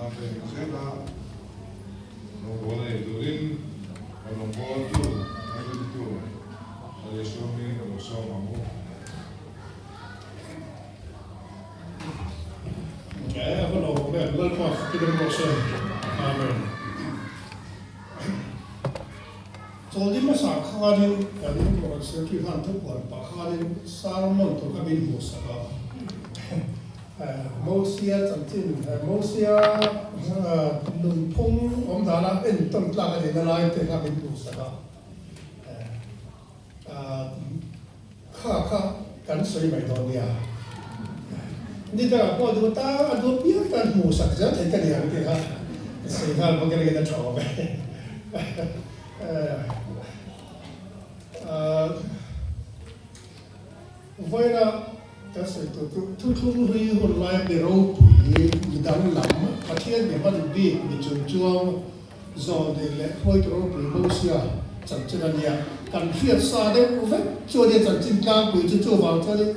Heng zela rawngbawlna nei turin kan rawngbawltu, kan ringtu a leh sawmin ka lo sawm ang u. E a va lo awm em, Lalpa fakin awm rawh se. Amen. Chawlni hmasa khanin kan Kohhran Secretary khan thupuan pah khanin sermon tur kha min hmuhsak a. Mosia chanchin, Mosia nunphung awm dana entawn tlak a nihna lai te kha min hmuhsak a. Kha kha kan sawi mai dawn nia. Ni dangah pawh duh ta a duh piang tan hmuhsak zel thei ka ni ang tih kha sawi nghal bawk ila in a tha awm e. Vawiina kan sawi tur chu thuthlung hlui hun laia mi ropui, mi danglam, Pathian mi hman bik, mi chungchuang, Zawlnei leh hruaitu ropui Mosia chanchin a nia. Kan hriat sa deuh vek chu a nia chanchin tlangpui chu chuvang chuanin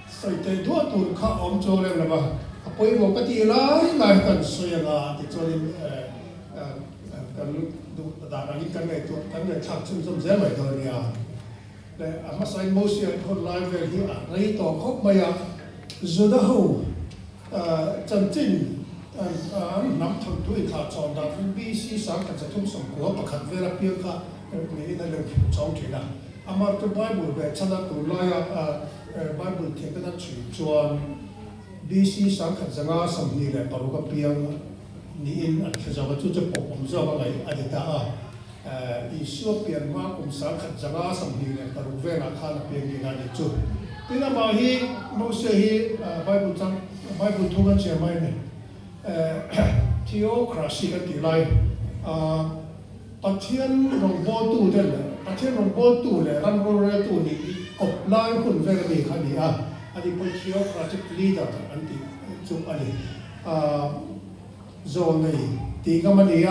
sawi theih duah tur kha a awm chuang lem lo va, a pawimawh ka tih lai lai kha kan sawi anga tichuanin kan duh dan angin kan ngaihtuah kan ngaihthlak chhunzawm zel mai dawn a nia. Leh a hmasain Mosia hun lai vel hi a rei tawh khawp mai a, Juda ho Chanchin an hnam thawnthu inthlah chhawn dan hi BC 1391 vel a piang kha niin a lo chhawng thin a. Amah chu Bible beh chhan a tunlaia Bible thiamten an chhui chuan BC 1526 a piang niin an hre zawk a, chu chu pawh awm zawk a ngaih a ni ta a. Isua pian hma kum 1126 velah khan a piang ngei a ni chu. Tin, amah hi Mose hi Bible chang Bible thu kan chhiar mai a ni. Theocracy kan tih lai Pathian rawngbawltu te leh Pathian rawngbawltu leh ram roreltu nih hi kawp lai hun vel ami kha a ni a, ani pawh theocratic leader an tih chu a ni. Zawnei tih ngam a ni a,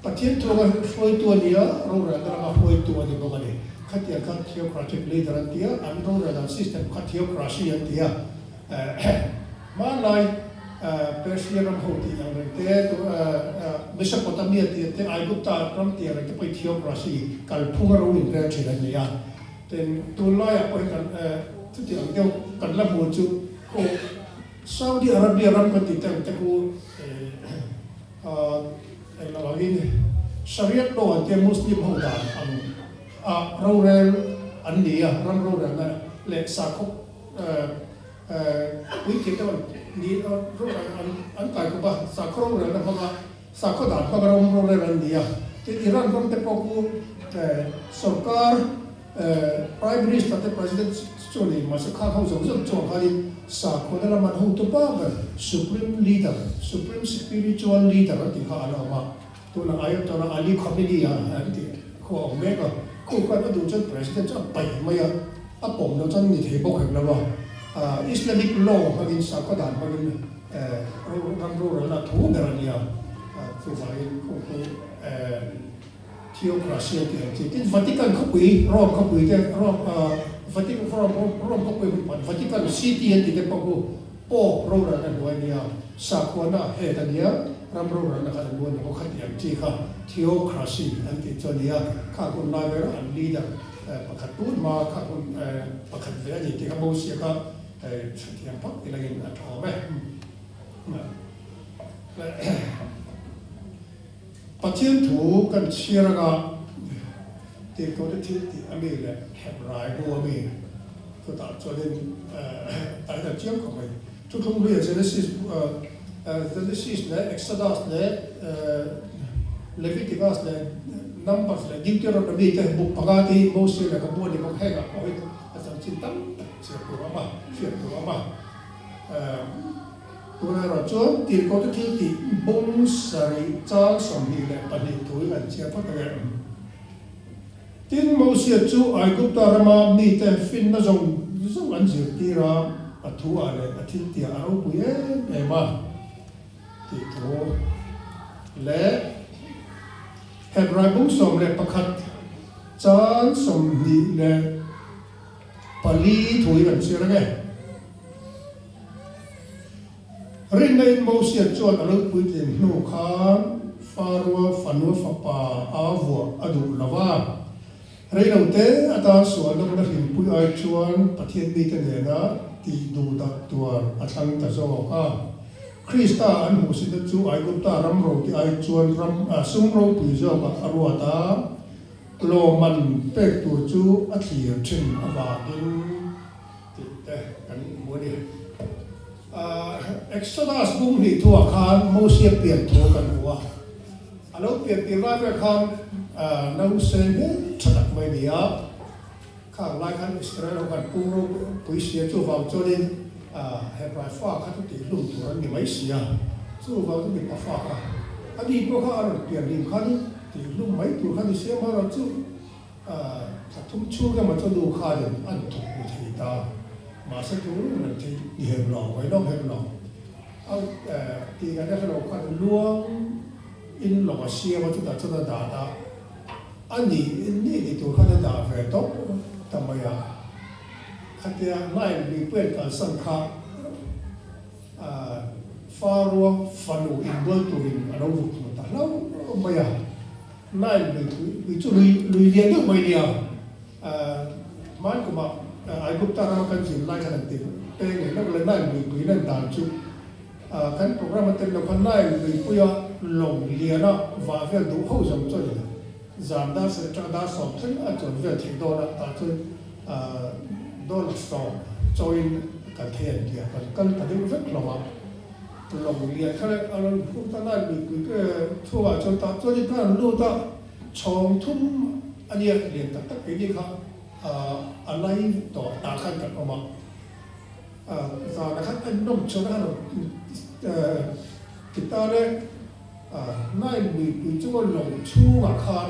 Pathian thunga hruaitu a ni a, rorelna lama hruaitu a ni bawk a ni. Khatiang kha theocratic leader an ti a, an rorelna system kha theocracy an ti a. Hmanlai Persia ram ho tih ang reng te, Mesopotamia tih ang te, Aigupta ram tih ang reng te pawhin theocracy kalphunga ro inrel thin an ni a. Tin, tunlaiah pawhin kan chuti ang deuh kan la hmu chu khu Saudi Arabia ram kan tih te ang te khu eng lo angin Shariat law an tia Muslim ho dan ang a rorel an ni a, ram rorelna leh sakhaw puithiam te ni an kai khawp a, sakhaw rorelna hmanga sakhaw dan hmanga ram rorel an ni a. Tin Iran ram te pawh khu sorkar Prime Minister te President chu a ni, mahse khang ho zawng zawng chuang khanin sakhuana lama an hotu pa ber Supreme Leader, Supreme Spiritual Leader an tih kha an awm a, tunah Ayatollah Ali Khamenei a an tih khu a awm mek a, khu khan a duh chuan President chu a paih mai a, a pawm loh chuan ni thei bawk hek lo a, Islamic law hmangin sakhaw dan hmangin ram rorelna thu ber a nia, chuvangin khu khu. Theocracy a tih ang chi. Tin, Vatican khawpui, Rome khawpui te, Rome ah Vatican Rome Rome khawpui hun pan Vatican City an tih te pawh khu Pope rorelna hnuai a nia, sakhuana head a nia, ram rorelna khan an luan bawk kha tih ang chi kha Theocracy an tih chu a nia. Kha hun lai ber an leader pakhat tun hma kha hun pakhat ve a ni tih kha Mosia kha hrethiam phawt ilangin a tha awm e. Pathian thu kan chhiar anga tirhkohte thil tih a mi leh Hebrai bu a mi chutah chuanin a in a chiang khawp mai. Thuthlung hluia Genesis Genesis leh Exodus leh Leviticus leh Numbers leh Deuteronomy te buk panga te hi Moses lehkha bu a ni bawk. Hengah pawh hian a chanchin tam tak chhiar tur a awm a, hriat tur a awm a. Tunah erawh chuan tirhkohte thil tih bung sarih chang 22 thu in an chhiar phawt ang e. Tin, Mosia chu Aigupta rama mite finna zawng zawng an zirtir a, a thu ah leh a thil tihah a ropui em em a tih thu leh Hebrai bung 11 chang 24 thu in an chhiar ang e. Rinna in Mosia chuan a lo puitlin hnu khan Faroa fanua fapa a vuah a duh lo va. Reilo te atan sual nawmna hlimpui ai chuan Pathian mite nena tih duh dah tuar a thlang ta zawk a. Krista an hmuhsitna chu Aigupta ram roti ai chuan ram sum ropui zawkah a ruat a, lawmman pek tur chu a thlir thin avangin tih te kan hmu a ni. Exodus bung hnih thuah khan Mosia pian thu kan hmu a. A lo pian tir lai ber khan nause hmel tha tak mai a ni a, khang lai khan Israel ho khan pum ropui sia chuvang chuanin Hebrai fa kha chu tihhlum tur an ni mai si a, chuvang chu mipa fa kha a ni pawh kha a rawn pian hlim khanin tihhlum mai tur kha ni sia amaherawh chu thla thum chhung emaw chu nu khanin an thawk hmu thei ta, mahse thu reng thei ni hek lo, ngaihnawm hek lo. A tih ngaihna hre lo khan luang in lawng a siam a, chutah chuan a dat a, a ni ni ti tur khan a dah ve tawp ta mai a, khatia Nile luipui an kalsan kha Faroa fanu inbual turin a lo vuk hmu ta hlauh mai a, Nile luipui lui chu lui lui lian deuh mai nia, hman kumah Aigupta rama kan zin lai khan an ti peng leh lawk leh Nile luipui lan dan chu kan programme a tel lo khan Nile luipuia lawng liana vah vel duh ho zawng chuan in zan dar sarih atanga dar sawm thleng a chuan vel theih dawn a tah chuan dollar sawm chawiin kal thei an ti a kan kal ta deuh vek hlawm a lawng lian kha leh a rawn phur ta Nile luipui chhungah chuan tah chuan in kan han lut a chhawng thum a nia lian tak tak keini kha a lai tawh tah khan kan awm a, zana khan en nawm chuan a han awm ti ta le, Nile luipui chunga lawng chhungah khan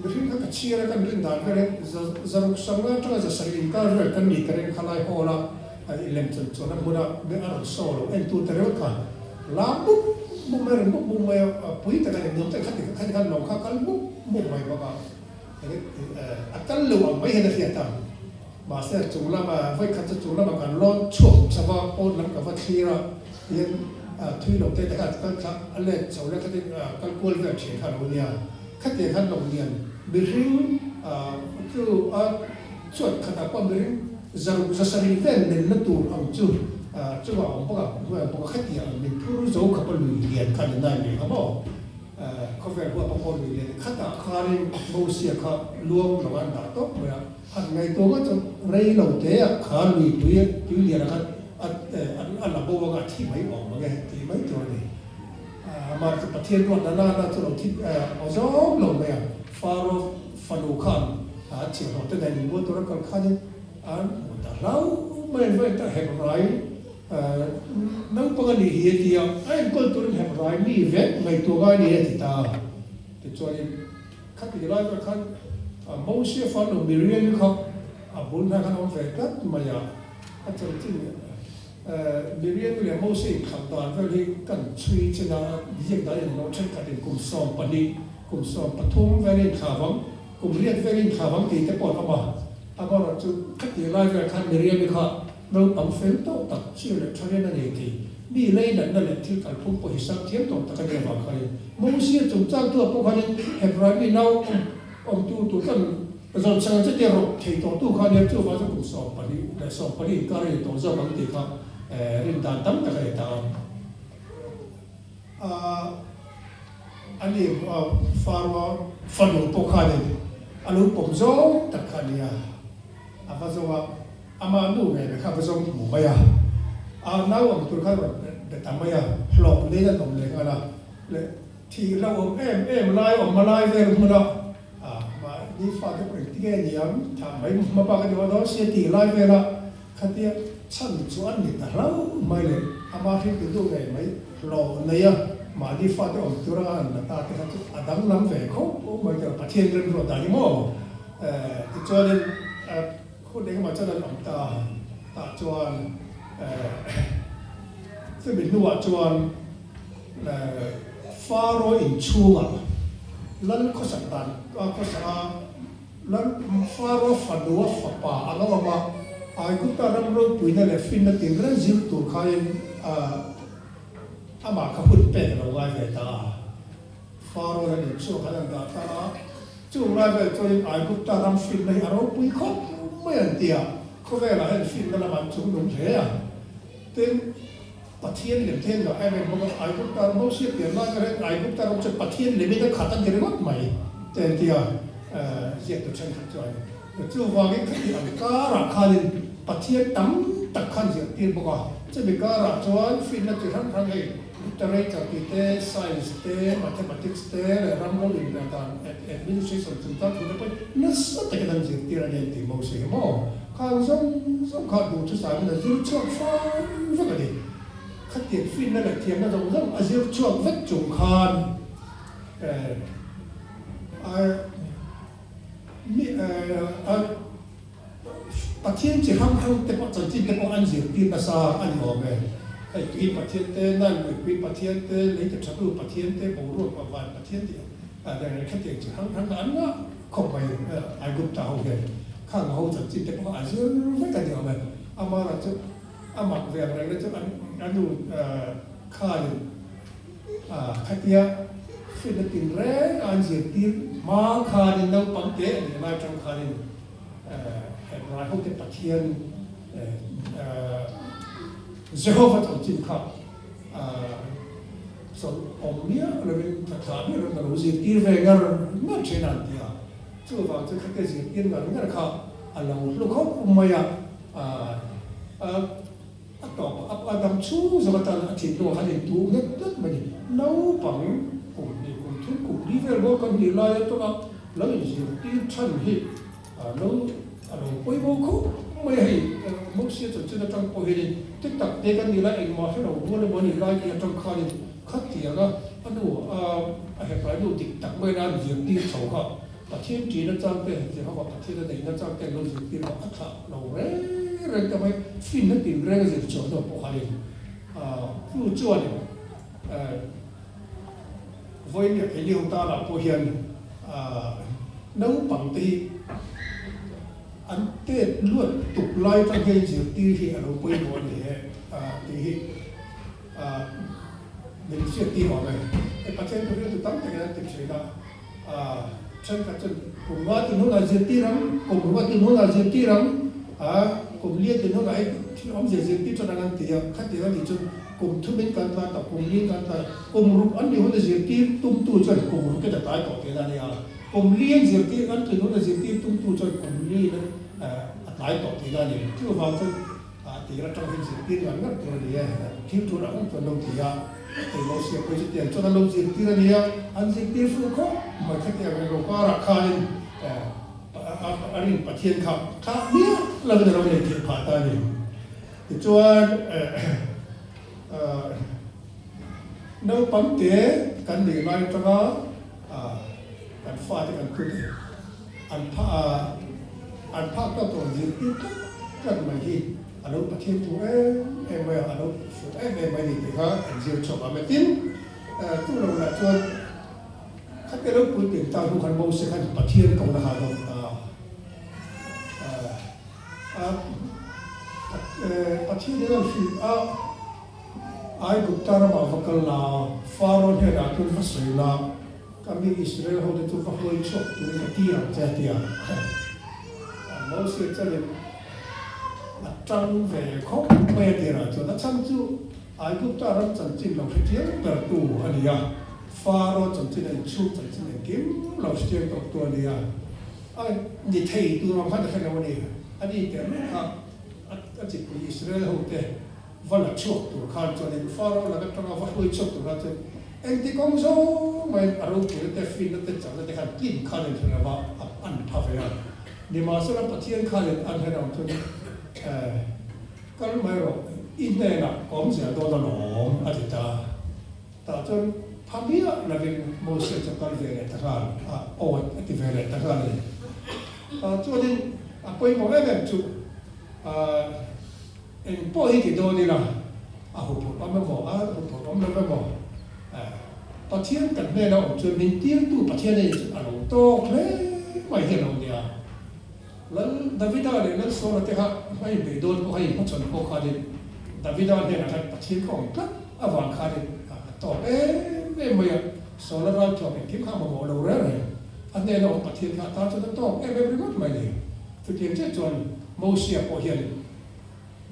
mihring kha ka chhiar a kan rin dan vel hian zaruk sanga atanga zasarih inkar vel kan ni ka ring kha lai hawl a, i lem chan chuan a hmuna a rawn saw lo entu te reuh kha lam mup mup mai a rawn mup mup mai a, pui tak a ni nuam tak khati khati khan lawng kha a kal mup mup mai bawk a, a kal lo ang mai hian a hriat a, mahse a chung lama vawi khat chu chung lama kan lawn chhuak chho a, pawn lam ka va thlir a tihian thui lo te te kha kal thla a let chho leh khatin kal kual vel thin kha a lo nia, khatiang khan lawng lian mihring chu a chuan khatah pawh mihring Zaruk zasarih vel menna tur ang chu chungah a awm bawk a, hnuaiah a awm bawk a, khatiang ang min phur zo khawp a lui lian kha ni nai lui kha maw? Khawvel huap a pawh lui lian khatah khanin Mosia kha luang lo an dah tawp mai a, han ngaihtuah ngawt chu rei lo te ah kha lui tui tui lian ah khan a la bo anga a thi mai awm ang e tih mai tur a ni. Amah chu Pathian ruat na nana chu lo thi aw zawm lo mai a, Faro fanu khan a chhiahhlawh te nen inbual tura kal khanin an hmu ta hlauh mai a, vawi ta Hebrai naupang a nih hi a ti a, a enkawl turin Hebrai mi vek ngaihtuah ngai a ni a ti ta. Tichuanin khati lai ber khan Mosia fanu Miriam-i kha a bul hnai khan a awm ve tlat mai a, a chanchin Miriam-i leh Mosia inkhalh dan vel hi kan chhui chin a, ziak dan in lo thenkhatin kum 12 Kum 13 vel in thla vang, kum riat vel in thla vang tih te pawh an awm a. Amaherawh chu khatih lai vel khan Miriam-i kha naupang fel tawh tak, chir leh tha rian a nei thei. Mi lei natna leh thil kalphung pawh hisap thiam tawh tak a nih avang khanin Mosia chungchang tu ah pawh khanin Hebrai mi nau awm awmtu tur chuan zawrhchhang ang che tia rawh thei tawh tu kha nia chuvang chu kum 12 leh 14 inkar a ni tawh zawk ang tih kha rin dan tam tak a nei ta a. A ni Faroa fanu pawh khanin a lo pawm zawng tak kha a nia, a va zawng a, ama nu ngei mai kha a va zawng hmu mai a, a nau ang tur khan a rawn be ta mai a, hlawh neiin an awm leh nghal a, leh thih hlauhawm em em lai awm a lai vel hmuna mahni fate pawh engtin nge niang thah mai hma bak a ni dawn sia tih lai vela Khatia chhan chu an ni ta hlauh mai le, ama hring ti duh ngei mai hlawh nei a, mahni fate awm tura a han la ta te kha chu a danglam ve khawp mai tawh, Pathian remruat dan hi maw? Tichuanin hun engemaw chuan an awm ta tah chuan chumi hnuah chuan Faro inchhungah lal khawsak dan khawsak a, Lal Faro fanua fapa a lo awm a, Aigupta ram ropuina leh finna tinreng zir tur khain amah kha hun pek a lo ngai ve ta a. Pharaoh an inchhuak an han dah ta a, chung lai vel chuanin Aigupta ram finna hi a ropui khawp mai an ti a, khawvelah hian finna lamah an chungnung hle a. Tin, Pathian lem te an ngah em em bawk a, Aigupta ram Mosia pian lai ber hian Aigupta ram chuan Pathian lemin a khat a ni ringawt mai te an ti a, ziaktu thenkhat chuan. Chuvangin khati ang karah khanin Pathian tam tak khan zirtir bawk a, chumi karah chuan finna chi hrang hrang hei literature tih te, science te, mathematics te leh ram ro inrel dan administration chungchang thu te pawhin nasa takin an zirtir a ni an tih Mosia hi maw? Khang zawng zawng kha duhthusangin a zir chhuak fai vek a ni. Khatiang finna leh thiamna zawng zawng a zir chhuak vek chung khan mi Pathian chi hrang hrang te pawh chanchin te pawh an zirtir nasa a ni awm e. Hei tui Pathian te, Nalmuipui Pathian te, Leite Thatu Pathian te, Boruak Van Pathian tih khatiang chi hrang hrang an ngah khawp mai Aigupta ho hian. Khang ho chanchin te pawh a zir vek a ni awm e. Amara chu a mak ve ang reng na chu a nu khanin khatia finna tinreng a an zirtir hma khanin naupang te a nih lai tang khanin Hebrai ho te Pathian Jehova chanchin kha chawlh awm miah lovin thla miah lovin a lo zirtir ve ngar ngar thin a an ti a. Chuvang chu khatia zirtir ngar ngar kha a lo hlu khawp mai a, a tawp a dam chhung zawk atan a thinlung a han intuh nghet tlat mai ni. Naupang kum hnih kum thum kum li vel bawk kan nih lai atanga lo inzirtir than hi lo a lo pawimawh khawp mai a hei. Mosia chanchin atang pawh hianin ti tak te kan nih lai engmah hre lo rual emaw a nih lai tih atang khanin Khatianga a nu a Hebrai nu dik tak maina an zirtir chho kha Pathian ṭin atang te, Jehova Pathian a neihna atang te an lo zirtir kha a thlah lo reng reng ta mai, finna tin reng a zir chhuah hnu pawh khanin chu chuanin vawiin Elihu tanah pawh hian naupang te hi an tet luat tuk lai atang hian zirtir hi a lo pawimawh a ni e tih hi. Min hriat tir awm e. Hei Pathian thu riltu tam takin an ti thin a, thenkhat chuan kum nga tin hunah zirtir ang, kum rua tin hunah zirtir ang, kum lia tin hunah hei thil awmzia zirtir chuan ang an ti a, khatiang a nih chuan kum thumin kan tlai tawh, kum li kan tlai, kum ruk an nih huna zirtir tumtu chuan kum rukin a tlai tawh tihna a ni a, kum lian zirtir an tlin huna zirtir tumtu chuan kum liin a tlai tawh tihna a ni. Chuvang chuan. A tir atang hian zirtir ngar ngar tur a ni e, thil tur ang chuan lo ti a, hei Mosia pawh hi chutiang chuan an lo zirtir a ni a, an zirtir fuh khawp mai khatiang reng lo karah khanin a rin Pathian kha thlah miah lovin a lo nei theih phah ta a ni. Tichuan naupang te kan nih lai atanga kan fate kan thu te an an phak tawk tur zirtir tlat tlat mai hi a lo Pathian thu em em mai a, a lo fuh em em mai a ni tih kha an zir chhuak ang e. Tin, chu lo lah chuan khatia lo puitling ta hnu khan Mose khan Pathian kohna kha a dawng ta a, Pathian in an hrilh a, Aigupta ramah va kal la, Faro hnenah chuan va sawi la, Ka mi Israel hote chu va hawi chhuak turin ka tir ang che, a ti a. Mosia chuanin a tang ve khawp mai a tirah chuan a chhan chu Aigupta ram chanchin lo hre chiang bertu a ni a, Faro chanchin a inchhung chanchin engkim lo hre chiang tawhtu a ni a, a ni thei tur ang khan a hre lo a ni. A ni teh reng kha a chipui Israel hote va la chhuak tur khan chuanin Faro lak atanga va hruai chhuak tur khan chuan engti kawng zawng maiin a ropuina te, finna te, chakna te khan tlin khan in hre lova a an pha ve a. Nimahsela Pathian khanin an hre lo chuan kal mai rawh, i hnenah ka awm zel dawn alawm a ti ta. Tah chuan pha miah lovin Mosia chu kal ve leh ta nghal a, aw a ti ve leh ta nghal a ni. Tah chuanin a pawimawh em em chu Eng pawh hi ti dawn ila, a huphurh awm emaw, a huphurh awm lo emaw, Pathian kan hnena awm chuan min tirtu Pathian a in chu a lo tawk hle mai hi a lo nia. Lal Davida leh Lal Saula te kha a inbeih dawn pawh kha inhmachhawn pawh khanin Davida hnenah khan Pathian ka awm tlat avang khanin a tawp em em mai a, Saula ralthuam engkim kha a mamawh lo reng reng. A hnena awm Pathian kha a tan chuan a tawp em em ringawt mai ni. Chutiang chiah chuan Mosia pawh hian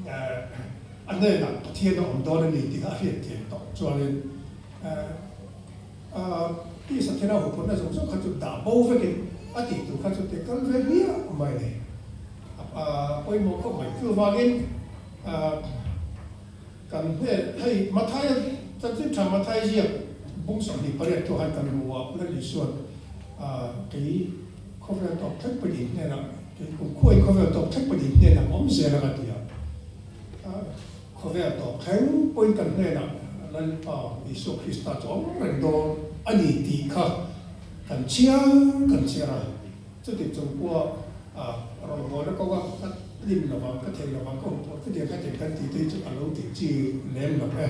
a hnenah Pathian a awm dawn a ni tih kha a hriatthiam tawh chuanin Tisa thila huphurhna zawng zawng kha chu dah bo vekin a tih tur kha chu ti kal ve hmiah mai a ni. A pawimawh khawp mai. Chuvangin kan hne hei Mathaia chanchin tha Mathai ziak bung 28 thu han kan hmu a, Lal Isuan kei khawvel tawp thleng pahnih hnenah kei kum khuain khawvel tawp thleng pahnih hnenah ka awm zel ang a ti a. Khawvel tawp thleng pawhin kan hnenah Lalpa Isua Krista chu awm reng dawn a ni tih kha kan chiang kan chhiar a. Chuti chung pawha rawngbawlna kawnga ka hlim lovang, ka thei lovang, ka hmu pawh chutiang kha tin kan tih te hi chu a lo tih chi lem lo e.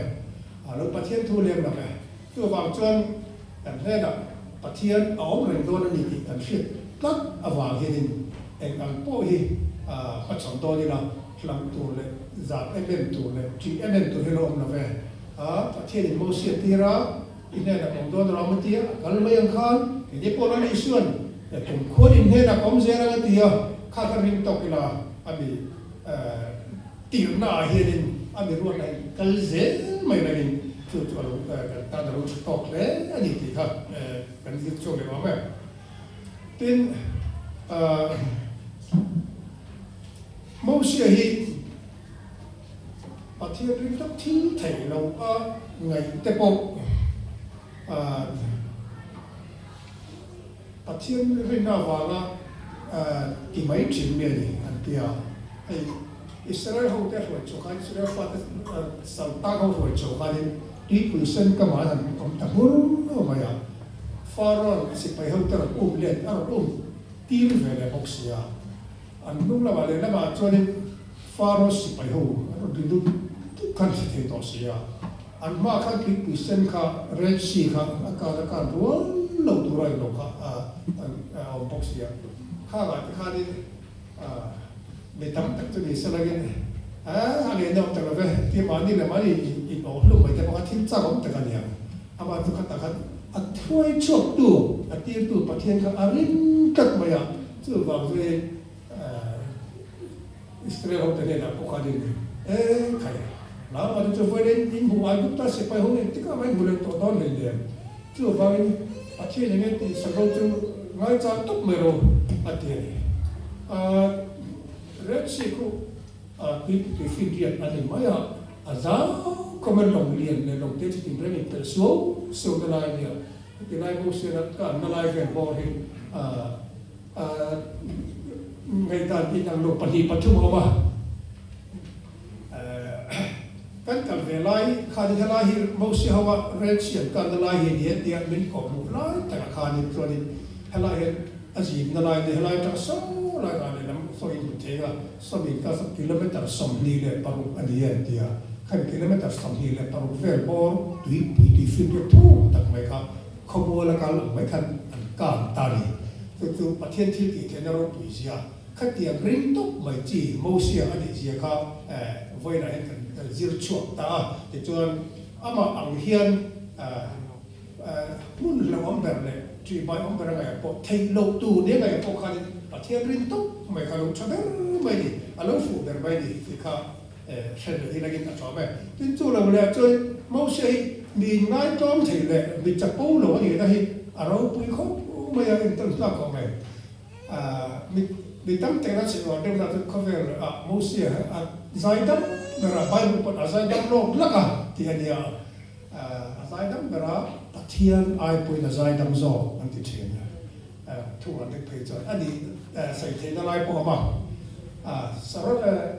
A lo Pathian thu lem lo e. Chuvang chuan kan hnenah Pathian a awm reng dawn a ni tih kan hriat tlat avang hianin eng ang pawh hi hmachhawn dawn ila hlauh tur leh zat em em tur leh ṭih em em tur hi lo awm lo ve. A Pathianin Mosia tir a, I hnenah ka awm dawn ram a ti a, a kal mai ang khan keini pawh Lal Isuan kumkhuan in hnenah ka awm zel ang a ti a, kha kha ring tawk ila a mi tirhna ah hianin a mi ruatna hi kal zel mai langin chu chu a lo kan tan a lo tha tawk hle a ni tih kha kan zir chhuak leh awm e. Tin, Mosia hi Pathian ring tak thil theih lo a ngaih te pawh Pathian rinna avanga ti mai thin mi a ni an ti a. Hei Israel ho te hruai chho khan Israel fate saltak ho hruai chho khanin tuipui sen kamah an han awm ta hmur mai a. Pharaoh sipai ho te rawn um let a rawn um tir ve leh bawk si a. An hnung lamah leh lamah chuanin Pharaoh sipai ho an rawn ri dut dut khan hre thei tawh si a. An hmaah khan tuipui sen kha, Red Sea kha a kan a kan rual lo tur a inlo kha a awm bawk si a. Khangah te khanin mi tam tak chu ni se langin a ngei nawm tak lo ve tih mahni leh mahni in awh hlum mai te bawk a, thil chak awm tak a ni ang. Amah chu khatah khan a thuai chhuaktu, a tirtu Pathian kha a ring tlat mai a, chuvang chuin Israel hote hnenah pawh khan in E khai, Lama te chu vawiin in hmu Aigupta sipai ho engtikah mah in hmu leh tawh dawn hlei nen. Chuvangin Pathian enge tih sak ho chu ngaichang tawp mai ro a ti a ni. Red Sea khu tui finriat a ni mai a, a zau khawm a lawng lian leh lawng te chi tinreng in pelh suau suau na lai a nia. Heti lai Mosia ka anna lai vel bawr hi Ngaihdan inang lo pahnih pathum a awm a, kan kal ve lai khanin helai hi Mosia ho a Red Sea an kalna lai hi a ni a tia min kawh hmuh lai takah khanin chuanin helai hian a zimna lai a ni, helai atanga saw lai ah lehlam saw in hmu thei anga sawmin ka kilometre 26 a ni an ti a, khami kilometre 26 vel bawr tuipui tui finriat thuk tak mai kha Khawmual a kal ang mai khan an kang ta a ni. Chu chu Pathian thil tih theihna ropui zia, khatiang ring tawp mai chi Mosia a nih zia kha vawiinah hian kan zir chhuak ta a. Tichuan amah ang hian hmun hlauhawm ber leh ṭihbai awm ber a ngaihah pawh theih loh tur nia ngaihah pawh khanin Pathian ring tawp mai kha a lo ṭha ber mai a ni, a lo fuh ber mai a ni tih kha Hre leh hi langin a ṭawm e. Tin chu lo leh chuan Moses hi mi inngaitawm thei leh mi chapo lo a nihna hi a ropui khawp mai a, intawn hlak khawp mai. Mi mi tam takin a chheh uar deuh na chu khawvel ah Moses hi a zaidam ber a, Bible pawn a zaidam lawk lak a tih a nia. A zaidam ber a, Pathian ai pawhin a zaidam zawk an ti ṭhin. Thu an rik phei chuan a nih sawi theihna lai pawh a awm a.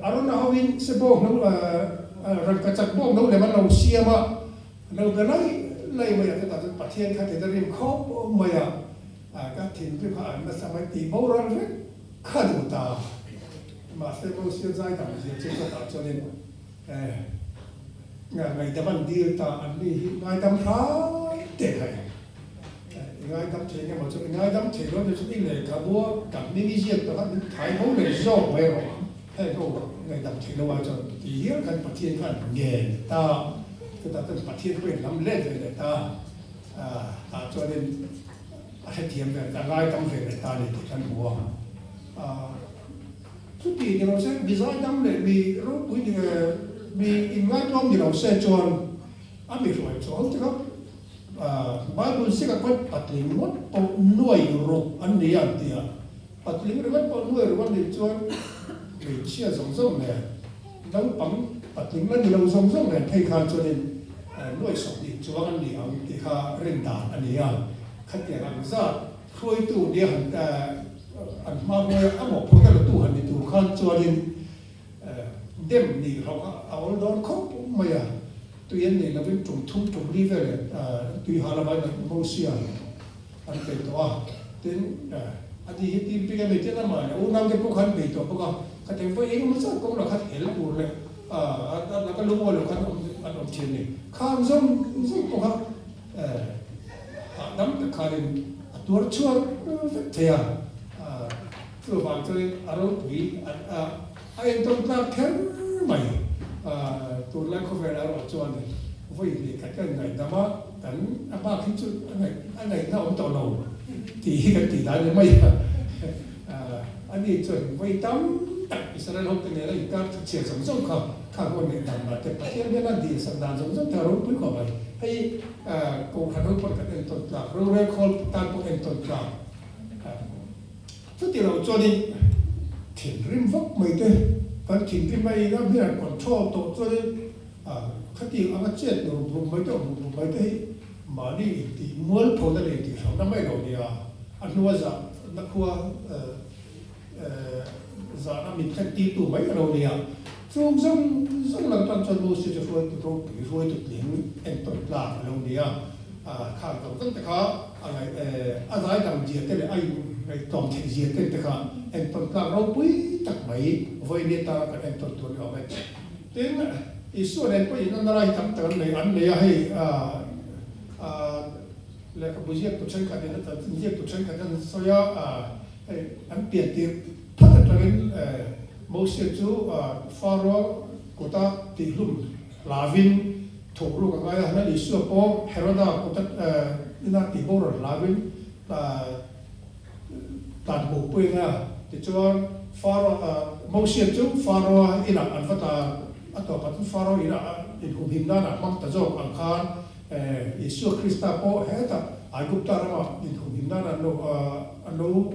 Arona hoin sebawng no rangkachak bawng no lem an lo siam a, lo be lai lai mai a, chutah chuan Pathian kha thin a rim khawp mai a, ka thinrim kha an nasa mai tih boral vek kha duh ta. Mahse Mosia zaidam zia chu chutah chuanin ngaihdam an dil ta, an ni hi ngaidam hram teh khai. ngaidam thei nge maw chu i ngaidam thei lo nih chuan i lehkhabua kan hming i ziak tawh kha min thai ho leh zawk mai rawh heng ho ngaihdam theih lo ai chuan ti hial khan Pathian khan ngen ta chutah chuan Pathian pawhin lam let ve leh ta tah chuanin a hrethiam ve a ngaidam ve leh ta a ni tih kan hmu a. Chuti ni lo se, mi zaidam leh mi ropui ni mi inngaihtlawm ni lo se chuan a mi hruai chu ho tikha Bible zikah khawn patling ngawt pawh nuai ruk an ni a an ti a, patling ringawt pawh nuai ruk an nih chuan hmeichhia zawng zawng nen naupang patling la ni lo zawng zawng nen phei khan chuanin nuai 20 chuang an ni ang tih kha rin dan a ni a, khatiang ang zat Hruaitu nia han an hma hruai a mawhphurhna la tu han ni tur khan chuanin dem nih hlauh kha a awl dawn khawp mai a, tui an neih lovin tum thum tum li vel tui ha lama in Mosia an bei tawh a, tin a ni hi tin ping a nei tin amah leh unau te pawh khan bei tawh bawk a, khatiang pawh eng emaw zat kawng lah khan hel tur leh a laka lungawi loh khan an awm thin a ni, khang zawng zawng pawh kha Hahdam tak khanin a tuar chhuak vek thei a, chuvang chuanin a ropui a entawn tlak kher mai. Tunlai khawvelah erawh chuan vawi hnih khat ka inngaihdam a, kan a bak hi chu a ngaihna awm tawh lo tih hi kan tih dan a ni mai a. Ani chuan vawi tam tak Israel hote nena inkar chhiat zawng zawng kha kha huan ngaihdam lah te Pathian hian a dihsak dan zawng zawng te a ropui khawp mai. Hei Kohhran ho pawh kan entawn tlak, rorel khawl tan pawh entawn tlak. Chuti lo chuanin thinrim vak mai te kan thinrim a ina hmel an control tawh chuanin khatiang anga chet rum rum mai te awm rum rum mai te hi mahni intih mualphona leh intih hrangna mai lo nia a hnua zahna khua Zahna min thlen tirtu mai a lo ni a, chung zawng zawng lam tan chuan Moses chu hruaitu ropui, hruaitu tling entawn tlak a lo ni a. Khang zawng zawng te kha a ngaih a zaidam zia te leh a inngaihtlawm theih zia te te kha entawn tlak ropui tak mai vawiin atana kan entawn tur ni awm e. Tin, Isua nen pawh inanna lai tam tak an nei an nei a, hei lehkhabu ziaktu thenkhatin a ziaktu thenkhatin an sawi a, Hei an pian tir phat atangin Moses chu Pharaoh kuta tihhlum hlavin thawkruk a ngai a, Lal Isua pawh Heroda kuta ina tihboral hlavin tlan bo pui a ngai a. Tichuan Pharaoh Moses chu Pharaoh inah an va tlan a tawpah chuan Pharaoh inah inhumhim nanah hmang ta zawk ang khan Isua Krista pawh hetah Aigupta ramah inhumhim nan an lo an lo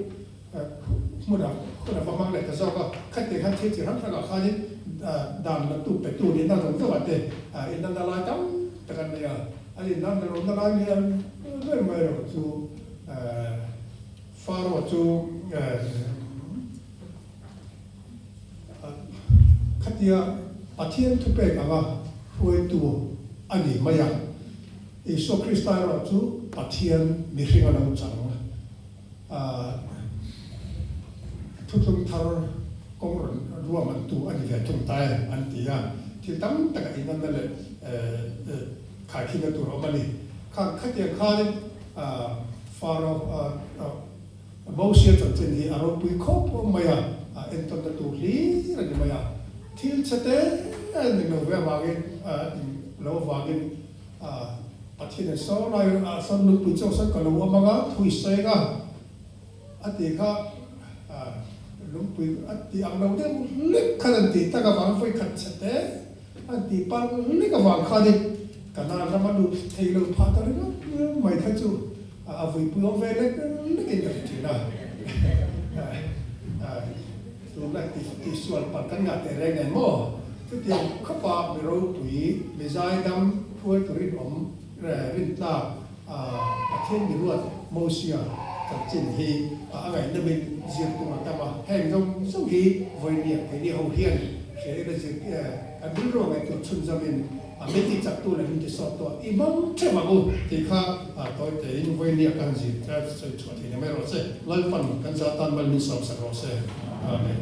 hmunah hun a va hmang leh ta zawk a. Khatiang khan thil chi hrang hrangah khanin dan latu petu nihna zawng zawngah te inanna lai tam tak an nei a. An inanna lohna lai lian ber mai erawh chu Pharaoh chu Khatia Pathian thupek anga hruaitu a ni mai a, Isua Krista erawh chu Pathian mihring a lo chang a, thuthlung thar kawng rawn ruahmantu a ni ve thung ta e an ti a, thil tam taka inanna leh khaikhinna tur a awm a ni. Khatiang khanin Pharaoh Mosia chanchin hi a ropui khawp mai a, a entawnna tur hlir a ni mai a. Thil chhe te a ni lo ve avangin, a ni lo avangin Pathian in saw lai ah sawn lungpui chauh sawn ka lo awm ang a, thui seng a, a tih kha lungpui a tih ang lo deuh hlek khan an tih tak avangin vawi khat chhe te an tih palh hlek avang khanin Kanaan rama lut thei lo phah ta ringawt mai kha chu A vuipui awm ve lek lekin ka hre thin a, tunlai tihsual palh kan ngah teh reng em maw? Chutiang khawpa mi ropui, mi zaidam, hruaitu rinawm, rintlak Pathian mi ruat Mosia chanchin hi a ngaihnawmin zirtu a tam a, heng zawng zawng hi vawinia keini ho hian hria ila zir kan rilru a ngaihtuah chhunzawmin A min ti chaktu leh min ti sawt tawh i hmang theuh ang u tih kha tawi tein vawinia kan zir sawi chhuah thei ni mai rawh se. Lalpan kan za tan mal min sawmsak rawh se. Amen.